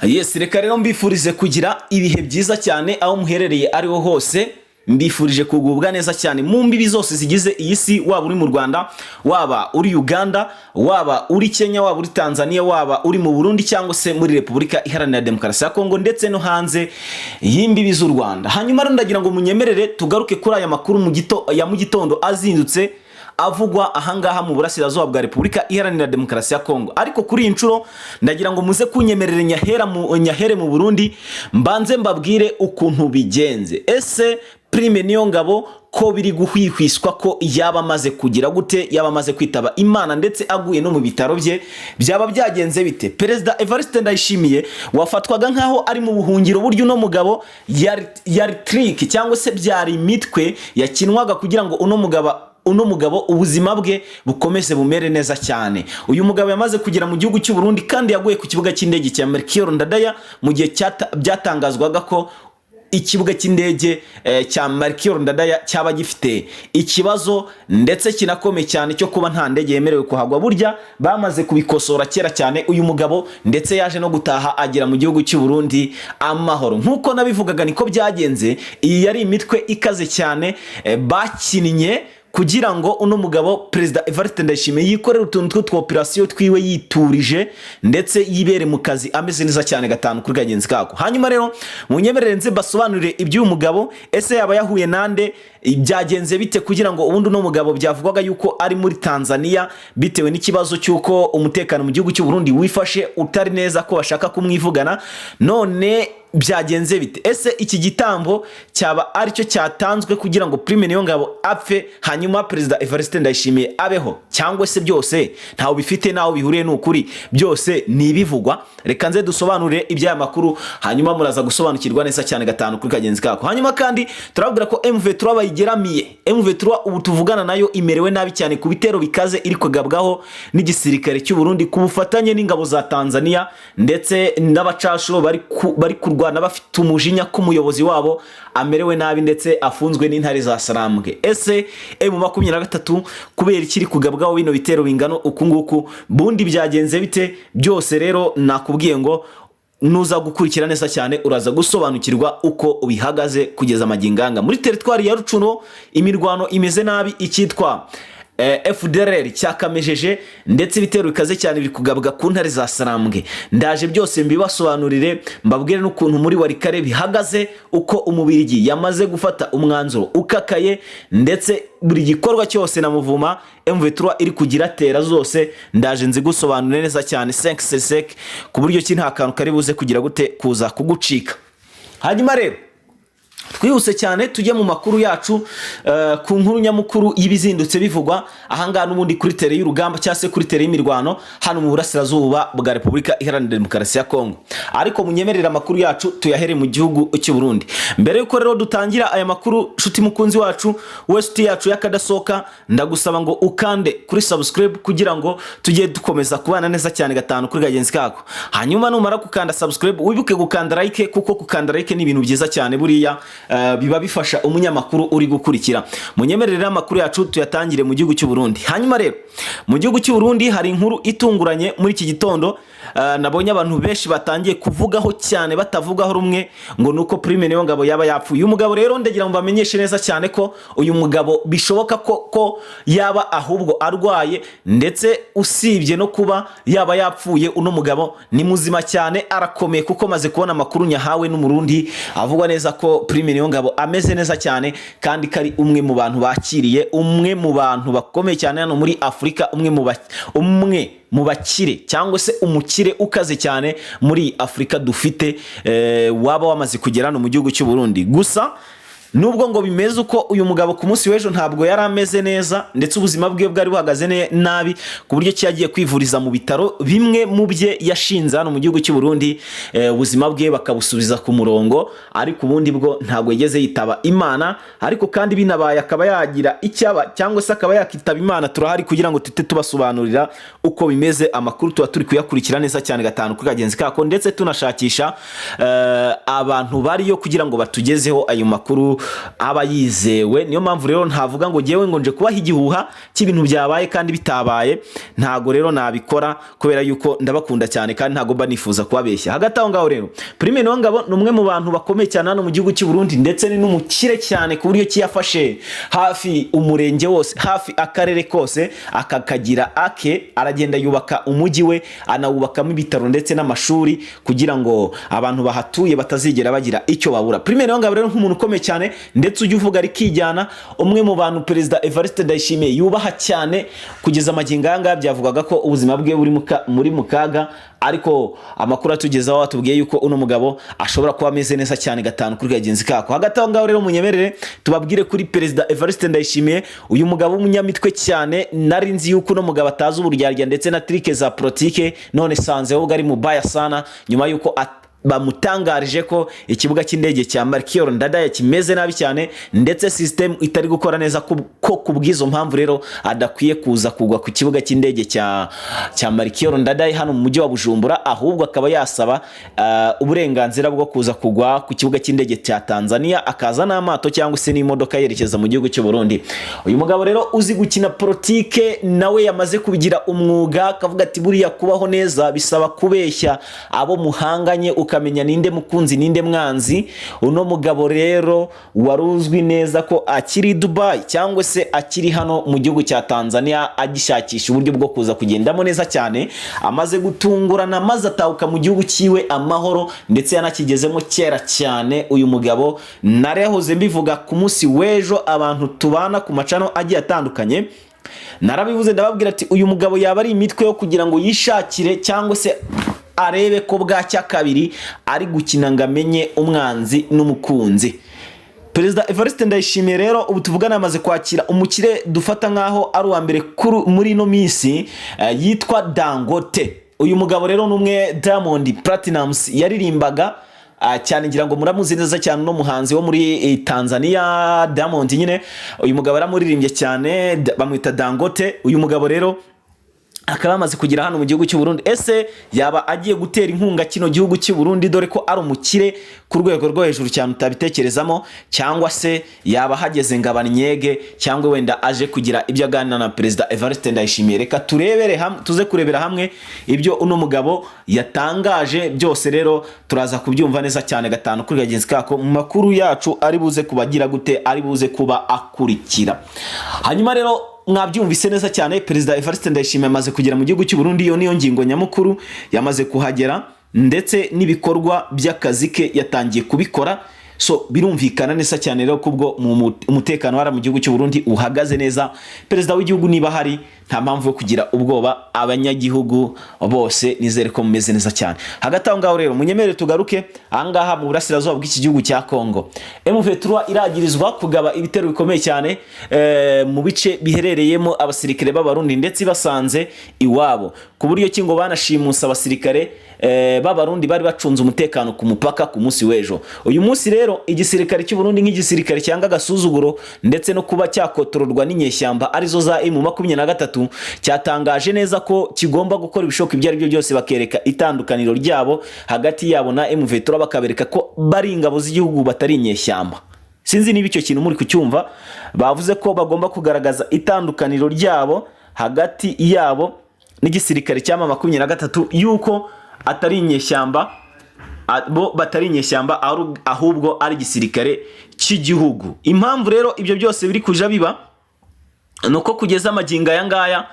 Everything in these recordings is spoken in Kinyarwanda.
Yes, reka rero mbifurize kugira ibihe byiza cyane aho muherereye ariho hose. Mbifurije kugubwa neza cyane mu mbibi zose zigize iyi si, waba uri mu Rwanda, waba uri Uganda, waba uri Kenya, waba uri Tanzania, waba uri mu Burundi cyangwa se muri Repubulika Iharanira Demokarasi ya Kongo, ndetse no hanze y'imbibi z'u Rwanda. Hanyuma rero ndagira ngo munyemerere tugaruke kuri aya makuru ya mu gitondo azindutse avugwa ahangaha mu burasirazuba bwa Repubulika Iharanira Demokarasi ya Kongo. Ariko kuri iyi nshuro ndagira ngo muze kunyemerere nyahere mu Burundi, mbanze mbabwire ukuntu bigenze. Ese Prime Niyongabo ko biri guhwihwiswa ko yaba amaze kugira gute, yaba amaze kwitaba Imana ndetse aguye no mu bitaro bye, byaba byagenze bite? Perezida Evariste Ndayishimiye wafatwaga nk'aho ari mu buhungiro, buryo uno mugabo yari trick cyangwa se byari imitwe yakinwaga kugira ngo uno mugabo ubuzima bwe bukomeze bumere neza cyane. Uyu mugabo yamaze kugera mu gihugu cy'u Burundi kandi yaguye ku kibuga cy'indege cya Melchior Ndadaye mu gihe byatangazwaga ko ikibuga cy'indege cya Melchior Ndadaye cyaba gifite ikibazo ndetse kinakomeye cyane cyo kuba nta ndege yemerewe kuhagwa. Burya bamaze kubikosora kera cyane. Uyu mugabo ndetse yaje no gutaha agera mu gihugu cy'u Burundi amahoro. Nk'uko nabivugaga niko byagenze. Iyi yari imitwe ikaze cyane bakinnye kugira ngo uno mugabo Perezida Evariste Ndayishimiye yikorere utuntu tw'utwoperasiyo twiwe yiturije, ndetse yibere mu kazi ameze neza cyane gatanu kuri kagenzi kako. Hanyuma rero munyemerere nze basobanurire iby'uyu mugabo. Ese yaba yahuye nande? Byagenze bite kugira ngo ubundi uno mugabo byavugwaga yuko ari muri Tanzania bitewe n'ikibazo cy'uko umutekano mu gihugu cy'u Burundi wifashe utari neza, ko bashaka kumwivugana, none byagenze bite? Ese iki gitambo cyaba aricyo cyatanzwe kugira ngo Prime Niyongabo apfe, hanyuma Perezida Evariste Ndayishimiye abeho, cyangwa se byose ntawe bifite n'aho bihuriye, ni ukuri byose ni ibivugwa? Reka nze dusobanure iby'aya makuru, hanyuma muraza gusobanukirwa neza cyane gatanu kuri kagenzi kako. Hanyuma kandi turababwira ko M23 bayigeramiye. M23 ubu tuvugana nayo imerewe nabi cyane ku bitero bikaze iri kugabwaho n'igisirikare cy'u Burundi ku bufatanye n'ingabo za Tanzania ndetse n'abacashuro bari kurwana bafite umujinya ko umuyobozi wabo amerewe nabi ndetse afunzwe n'intare za Sarambwe. Ese M23 kubera ikiri kugabwaho bino bitero bingano uku nguku, bundi byagenze bite? Byose rero nakubwiye ngo nuza gukurikira neza cyane uraza gusobanukirwa uko bihagaze kugeza amaginganga. Muri teritwari ya Rutshuru imirwano imeze nabi, icyitwa FDLR cyakamejeje, ndetse ibitero bikaze cyane biri kugabwa ku ntare za Sarambwe. Ndaje byose mbibasobanurire, mbabwire n'ukuntu muri Walikale bihagaze, uko Umubirigi yamaze gufata umwanzuro ukakaye, ndetse buri gikorwa cyose na muvuma M23 iri kugira tera zose ndaje nzigusobanurire neza cyane 5 sec, ku buryo ki nta kantu kari buze kugira gute kuza kugucika. Hanyuma rero twihuse cyane tujye mu makuru yacu, ku nkuru nyamukuru y'ibizindutse bivugwa ahangaha n'ubundi kuri terrain y'urugamba cyangwa se kuri terrain y'imirwano hano mu burasirazuba bwa Repubulika Iharanira Demokarasi ya Kongo. Ariko munyemerere amakuru yacu tuyahere mu gihugu cy'u Burundi. Mbere y'uko rero dutangira aya makuru, nshuti mukunzi wacu, we shuti yacu y'akadasohoka, ndagusaba ngo ukande kuri subscribe kugira ngo tujye dukomeza kubana neza cyane gatanu kuri kagenzi kako. Hanyuma numara gukanda subscribe wibuke gukanda like, kuko gukanda like ni ibintu byiza cyane, buriya biba bifasha umunyamakuru uri gukurikira. Munyemerere amakuru yacu tuyatangire mu gihugu cy'u Burundi. Hanyuma rero mu gihugu cy'u Burundi hari inkuru itunguranye muri iki gitondo nabonye abantu benshi batangiye kuvugaho cyane batavugaho rumwe, ngo nuko Prime Niyongabo yaba yapfuye. Uyu mugabo rero ndagira ngo bamenyeshe neza cyane ko uyu mugabo bishoboka ko yaba ahubwo arwaye, ndetse usibye no kuba yaba yapfuye, uno mugabo ni muzima cyane, arakomeye, kuko maze kubona amakuru nyahawe n'Umurundi avugwa neza ko Prime Niyongabo ameze neza cyane, kandi ko ari umwe mu bantu bakiriye, umwe mu bantu bakomeye cyane hano muri Afurika, umwe mu bakire cyangwa se umukire ukaze cyane muri Afurika dufite, waba wamaze kugera hano mu gihugu cy'u Burundi. Gusa nubwo ngo bimeze uko, uyu mugabo ku munsi w'ejo ntabwo yari ameze neza, ndetse ubuzima bwe bwari buhagaze nabi, ku buryo ki yagiye kwivuriza mu bitaro bimwe mu bye yashinze hano mu gihugu cy'u Burundi, ubuzima bwe bakabusubiza ku murongo. Ariko ubundi bwo ntabwo yigeze yitaba Imana. Ariko kandi binabaye akaba yagira icyaba cyangwa se akaba yakitaba Imana, turahari kugira ngo tute tubasobanurira uko bimeze. Amakuru tuba turi kuyakurikira neza cyane gatanu kuri kagenzi kako, ndetse tunashakisha abantu bariyo kugira ngo batugezeho ayo makuru. amakuru aba yizewe. Niyo mpamvu rero ntavuga ngo ngewe ngo nje kubaha igihuha cy'ibintu byabaye kandi bitabaye. Ntago rero nabikora, kubera yuko ndabakunda cyane kandi ntago mba nifuza kubabeshya. Hagati aho ngaho rero, Prime Niyongabo ni umwe mu bantu bakomeye cyane hano mu gihugu cy'u Burundi, ndetse ni n'umukire cyane, ku buryo ki yafashe hafi umurenge wose, hafi akarere kose, akakagira ake. Aragenda yubaka umujyi we, anawubakamo ibitaro ndetse n'amashuri, kugira ngo abantu bahatuye batazigera bagira icyo babura. Prime Niyongabo rero, nk'umuntu ukomeye cyane ndetse ujya uvuga rikijyana, umwe mu bantu Perezida Evariste Ndayishimiye yubaha cyane, kugeza amagingo aya ngaya byavugaga ko ubuzima bwe buri muri mu kaga, ariko amakuru atugezaho atubwiye yuko uno mugabo ashobora kuba ameze neza cyane gatanu kuri kagenzi kako. Hagati aho ngaho rero, munyemerere tubabwire kuri Perezida Evariste Ndayishimiye, uyu mugabo w'umunyamitwe cyane. Nari nzi yuko uno mugabo atazi uburyarya ndetse na trick za politike, none sanze ahubwo ari mubaya sana, nyuma yuko bamutangarije ko ikibuga cy'indege cya Melchior Ndadaye kimeze nabi cyane, ndetse system itari gukora neza, ko ku bw'izo mpamvu rero adakwiye kuza kugwa ku kibuga cy'indege cya Melchior Ndadaye hano mu mujyi wa Bujumbura, ahubwo akaba yasaba uburenganzira bwo kuza kugwa ku kibuga cy'indege cya Tanzania, akaza n'amato cyangwa se n'imodoka yerekeza mu gihugu cy'u Burundi. Uyu mugabo rero uzi gukina politike, nawe yamaze kubigira umwuga, akavuga ati: "Buriya kubaho neza bisaba kubeshya abo muhanganye, ukamenya ninde mukunzi, ninde mwanzi." Uno mugabo rero wari uzwi neza ko akiri i Dubai cyangwa se akiri hano mu gihugu cya Tanzania, agishakisha uburyo bwo kuza kugendamo neza cyane, amaze gutungurana maze atahuka mu gihugu cyiwe amahoro, ndetse yanakigezemo kera cyane. Uyu mugabo narahoze mbivuga ku munsi w'ejo, abantu tubana ku macano agiye atandukanye, narabivuze, ndababwira ati: "Uyu mugabo yaba ari imitwe yo kugira ngo yishakire cyangwa se arebe ko bwacya kabiri ari gukina ngo amenye umwanzi n'umukunzi." Perezida Evariste Ndayishimiye rero ubu tuvugana yamaze kwakira umukire dufata nk'aho ari uwa mbere muri ino minsi, yitwa Dangote. Uyu mugabo rero ni umwe Diamond Platnumz yaririmbaga cyane, ngira ngo muramuzi neza cyane, uno muhanzi wo muri Tanzania Diamond nyine. Uyu mugabo yaramuririmbye cyane, bamwita Dangote. Uyu mugabo rero akaba yamaze kugera hano mu gihugu cy'u Burundi. Ese yaba agiye gutera inkunga kino gihugu cy'u Burundi, dore ko ari umukire ku rwego rwo hejuru cyane utabitekerezamo, cyangwa se yaba ahageze ngo abanyege, cyangwa wenda aje kugira ibyo aganira na Perezida Evariste Ndayishimiye? Reka turebere hamwe, tuze kurebera hamwe ibyo uno mugabo yatangaje byose. Rero turaza kubyumva neza cyane gatanu kuri kagenzi kako mu makuru yacu ari buze kubagira gute, ari buze kuba akurikira. Hanyuma rero mwabyumvise neza cyane, Perezida Evariste Ndayishimiye amaze kugera mu gihugu cy'u Burundi. Iyo niyo ngingo nyamukuru, yamaze kuhagera, ndetse n'ibikorwa by'akazi ke yatangiye kubikora. So birumvikana neza cyane rero kubwo umutekano wara mu gihugu cy'u Burundi uhagaze neza. Perezida w'igihugu niba ahari, nta mpamvu yo kugira ubwoba. Abanyagihugu bose nizere ko mumeze neza cyane. Hagati aho ngaho rero, munyemerere tugaruke ahangaha mu burasirazuba bw'iki gihugu cya Congo. M23 iragirizwa kugaba ibitero bikomeye cyane mu bice biherereyemo abasirikare b'Abarundi, ndetse basanze iwabo, ku buryo ki ngo banashimusa abasirikare b'Abarundi bari bacunze umutekano ku mupaka ku munsi w'ejo. Uyu munsi rero igisirikare cy'u Burundi, nk'igisirikare cyanga agasuzuguro ndetse no kuba cyakotororwa n'inyeshyamba arizo za M23, cyatangaje neza ko kigomba gukora ibishoboka ibyo ari byo byose bakereka itandukaniro ryabo hagati yabo na M23, bakabereka ko bari ingabo z'igihugu, batari inyeshyamba. Sinzi niba icyo kintu muri kucyumva. Bavuze ko bagomba kugaragaza itandukaniro ryabo hagati yabo n'igisirikare cya M23, yuko atari inyeshyamba, bo batari inyeshyamba, ahubwo ari igisirikare cy'igihugu. Impamvu rero ibyo byose biri kuja biba ni uko kugeza amagingo aya ngaya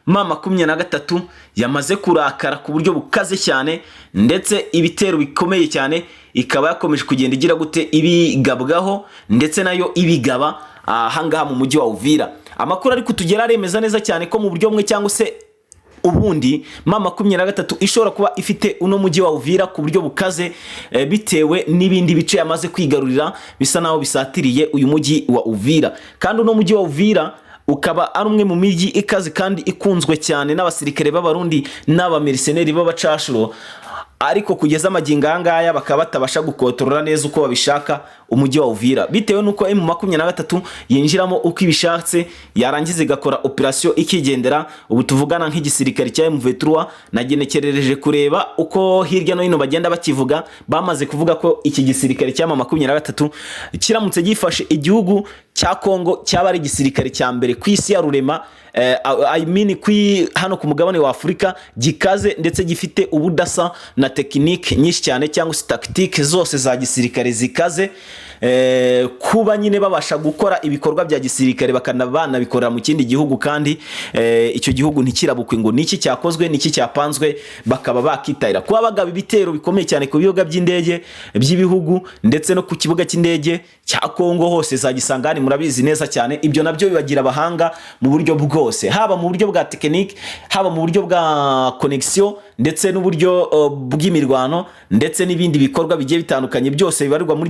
M23 yamaze kurakara ku buryo bukaze cyane, ndetse ibitero bikomeye cyane ikaba yakomeje kugenda igira gute, ibigabwaho, ndetse nayo ibigaba ahangaha mu mujyi wa Uvira. Amakuru ari kutugera aremeza neza cyane ko mu buryo bumwe cyangwa se ubundi M23 ishobora kuba ifite uno mujyi wa Uvira ku buryo bukaze, bitewe n'ibindi bice yamaze kwigarurira bisa naho bisatiriye uyu mujyi wa Uvira. Kandi uno mujyi wa Uvira ukaba ari umwe mu mijyi ikaze kandi ikunzwe cyane n'abasirikare b'Abarundi n'abameriseneri b'abacashuro. Ariko kugeza amagingo aya ngaya bakaba batabasha gukotorora neza uko babishaka umujyi wa Uvira, bitewe n'uko M23 yinjiramo uko ibishatse, yarangiza igakora operation ikigendera. Ubu tuvugana, nk'igisirikare cya M23 nagenekerereje kureba uko hirya no hino bagenda bakivuga, bamaze kuvuga ko iki gisirikare cya M23 kiramutse gifashe igihugu cya Kongo cyaba ari igisirikare cya mbere ku isi ya rurema, I mean hano ku mugabane wa Afurika, gikaze ndetse gifite ubudasa na tekinike nyinshi cyane cyangwa se tactique zose za gisirikare zikaze, kuba nyine babasha gukora ibikorwa bya gisirikare bakana banabikorera mu kindi gihugu, kandi icyo gihugu ntikirabukwe ngo niki cyakozwe, niki cyapanzwe, bakaba bakitahira kuba bagaba ibitero bikomeye cyane ku bibuga by'indege by'ibihugu ndetse no ku kibuga cy'indege cya Kongo hose za Gisangani, murabizi neza cyane. Ibyo nabyo bibagira abahanga mu buryo bwose, haba mu buryo bwa tekinike, haba mu buryo bwa connexion, ndetse n'uburyo bw'imirwano, ndetse n'ibindi bikorwa bigiye bitandukanye byose bibarirwa muri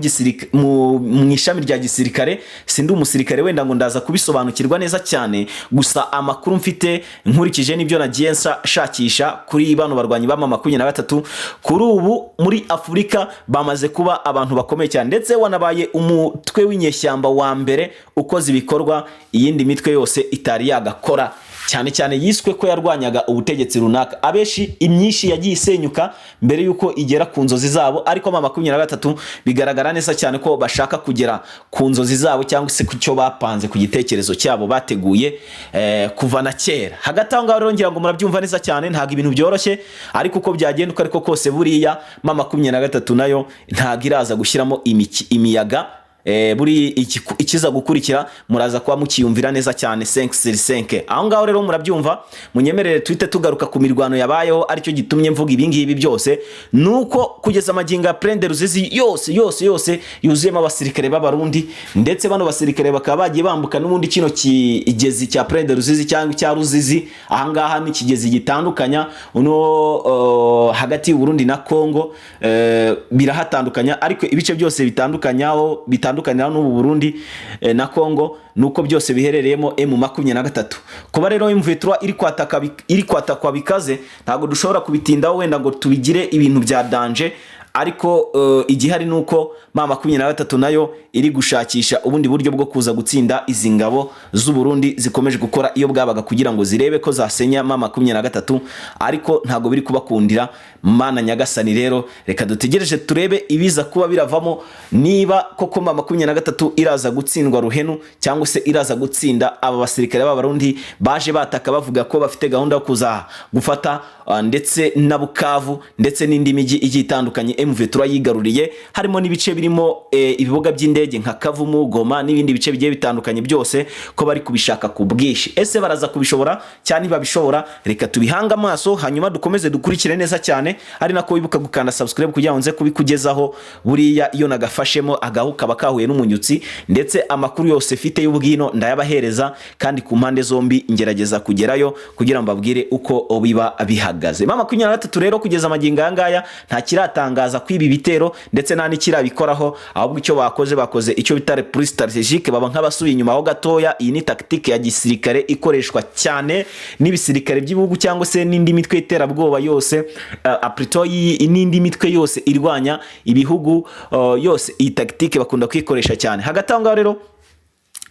mu ishami rya gisirikare. Sindi umusirikare wenda ngo ndaza kubisobanukirwa neza cyane, gusa amakuru mfite nkurikije n'ibyo nagiye nshakisha kuri bano barwanyi ba M23, kuri ubu muri Afurika bamaze kuba abantu bakomeye cyane, ndetse wanabaye umutwe w'inyeshyamba wa mbere ukoze ibikorwa iyindi mitwe yose itari yagakora, cyane cyane yiswe ko yarwanyaga ubutegetsi runaka. Abenshi imyinshi yagiye isenyuka mbere y'uko igera ku nzozi zabo, ariko M23 bigaragara neza cyane ko bashaka kugera ku nzozi zabo cyangwa se ku cyo bapanze, ku gitekerezo cyabo bateguye kuva na kera. Hagati aho ngaho rero ngira ngo murabyumva neza cyane, ntabwo ibintu byoroshye, ariko uko byagenda uko ariko kose, buriya M23 nayo ntabwo iraza gushyiramo imiyaga. Buri ikiza gukurikira muraza kuba mukiyumvira neza cyane 5 sur 5. Aho ngaho rero murabyumva. Munyemerere tuhite tugaruka ku mirwano yabayeho, aricyo gitumye mvuga ibi ngibi byose, nuko kugeza amagingo ya Plaine de Ruzizi yose yose yose yuzuyemo abasirikare b'Abarundi, ndetse bano basirikare bakaba bagiye bambuka n'ubundi kino kigezi cya Plaine de Ruzizi cyangwa icya Ruzizi. Ahangaha ni ikigezi gitandukanya uno hagati y'u Burundi na Congo, birahatandukanya, ariko ibice byose bitandukanyaho bitandukanira n'ubu Burundi na Congo nuko byose biherereyemo M23. Kuba rero M23 iri kwatakwa bikaze, ntabwo dushobora kubitindaho wenda ngo tubigire ibintu bya danger, ariko igihari ni uko M23 nayo iri gushakisha ubundi buryo bwo kuza gutsinda izi ngabo z'u Burundi zikomeje gukora iyo bwabaga kugira ngo zirebe ko zasenya M23, ariko ntabwo biri kubakundira. Mana nyagasani, rero reka dutegereje turebe ibiza kuba biravamo, niba koko M23 iraza gutsindwa ruhenu cyangwa se iraza gutsinda aba basirikare b'Abarundi baje bataka bavuga ko bafite gahunda yo kuza gufata ndetse na Bukavu ndetse n'indi mijyi igiye itandukanye M23 yigaruriye, harimo n'ibice birimo ibibuga by'indege nka Kavumu, Goma n'ibindi bice bigiye bitandukanye byose, ko bari kubishaka ku bwinshi. Ese baraza kubishobora cyangwa ntibabishobora? Reka tubihange amaso, hanyuma dukomeze dukurikire neza cyane, ari nako wibuka gukanda subscribe kugira ngo nze kubikugezaho. Buriya iyo nagafashemo agahu kaba kahuye n'umunyutsi, ndetse amakuru yose mfite y'ubwino ndayabahereza, kandi ku mpande zombi ngerageza kugerayo kugira ngo mbabwire uko biba bihagaze. M23 rero kugeza amagingo aya ngaya nta kiratangaza ko ibi bitero ndetse nta n'ikirabikoraho, ahubwo icyo bakoze, bakoze icyo bita repli stratégique, baba nk'abasubiye inyuma ho gatoya. Iyi ni tactique ya gisirikare ikoreshwa cyane n'ibisirikare by'ibihugu cyangwa se n'indi mitwe y'iterabwoba yose, plutôt n'indi mitwe yose irwanya ibihugu yose, iyi tactique bakunda kuyikoresha cyane. Hagati aho ngaho rero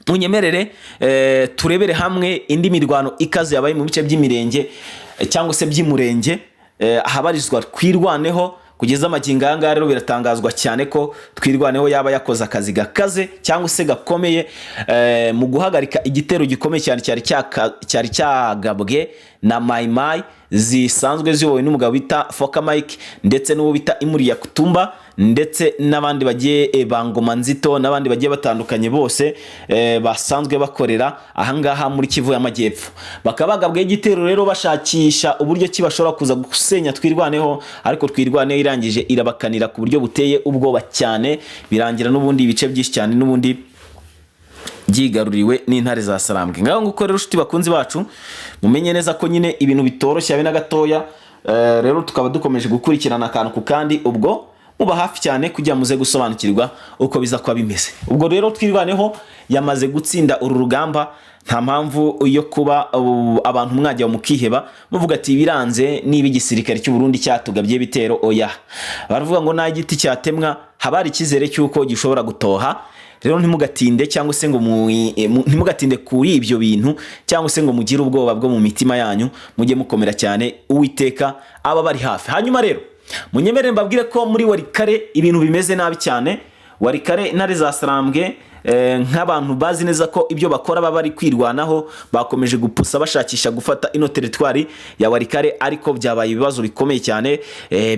munyemerere turebere hamwe indi mirwano ikaze yabaye mu bice by'imirenge, cyangwa se by'Imurenge, ahabarizwa Twirwaneho. Kugeza amagingo aya ngaya rero biratangazwa cyane ko Twirwaneho yaba yakoze akazi gakaze cyangwa se gakomeye mu guhagarika igitero gikomeye cyane cyari cyagabwe na Mayimayi zisanzwe ziyobowe n'umugabo bita Foka Mike, ndetse n'uwo bita Imuri Yakutumba, ndetse n'abandi bagiye Bangoma Nzito n'abandi bagiye batandukanye bose basanzwe bakorera ahangaha muri Kivu y'Amajyepfo. Bakaba bagabweho igitero rero bashakisha uburyo ki bashobora kuza gusenya Twirwaneho, ariko Twirwaneho irangije irabakanira ku buryo buteye ubwoba cyane, birangira n'ubundi ibice byinshi cyane n'ubundi byigaruriwe n'intare za Sarambwe. Ngaho nguko rero, inshuti bakunzi bacu, mumenye neza ko nyine ibintu bitoroshye habe na gatoya. Rero tukaba dukomeje gukurikirana akantu ku kandi. Ubwo Muba hafi cyane kugira muze gusobanukirwa uko biza kuba bimeze. Ubwo rero Twirwaneho yamaze gutsinda uru rugamba. Nta mpamvu yo kuba abantu mwajya mukiheba, muvuga ati biranze, niba igisirikare cy'u Burundi cyatugabye ibitero. Oya, baravuga ngo nta giti cyatemwa haba hari icyizere cy'uko gishobora gutoha. Rero ntimugatinde cyangwa se ngo ntimugatinde kuri ibyo bintu, cyangwa se ngo mugire ubwoba bwo mu mitima yanyu. Mujye mukomera cyane, Uwiteka aba bari hafi. Hanyuma rero munyemerere mbabwire ko muri Walikale ibintu bimeze nabi cyane. Walikale, intare za Sarambwe, nk'abantu bazi neza ko ibyo bakora baba bari kwirwanaho, bakomeje gupusa bashakisha gufata ino teritwari ya Walikale, ariko byabaye ibibazo bikomeye cyane.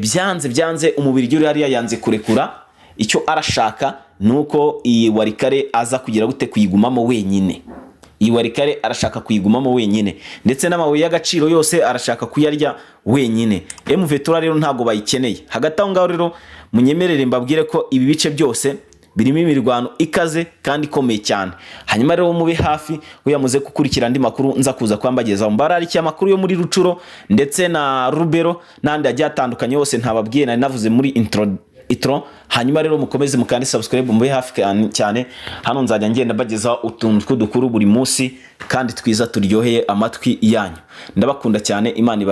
Byanze byanze, umubiri uri hariya yanze kurekura. Icyo arashaka ni uko iyi Walikale aza kugira gute? Kuyigumamo wenyine. Iyi Walikale arashaka kuyigumamo wenyine, ndetse n'amabuye y'agaciro yose arashaka kuyarya wenyine. M23 rero ntabwo bayikeneye. Hagati aho ngaho rero munyemerere mbabwire ko ibi bice byose birimo imirwano ikaze kandi ikomeye cyane. Hanyuma rero mube hafi kugira muze gukurikira andi makuru nza kuza kwambagezaho. Mbararikiye amakuru yo muri Rutshuru ndetse na Rubero n'andi agiye atandukanye yose ntababwiye, nari navuze muri intro. Hanyuma rero mukomeze mukande subscribe, mube hafi cyane. Hano nzajya ngenda mbagezaho utuntu tw'udukuru buri munsi kandi twiza turyoheye amatwi yanyu. Ndabakunda cyane, Imana ibarinde.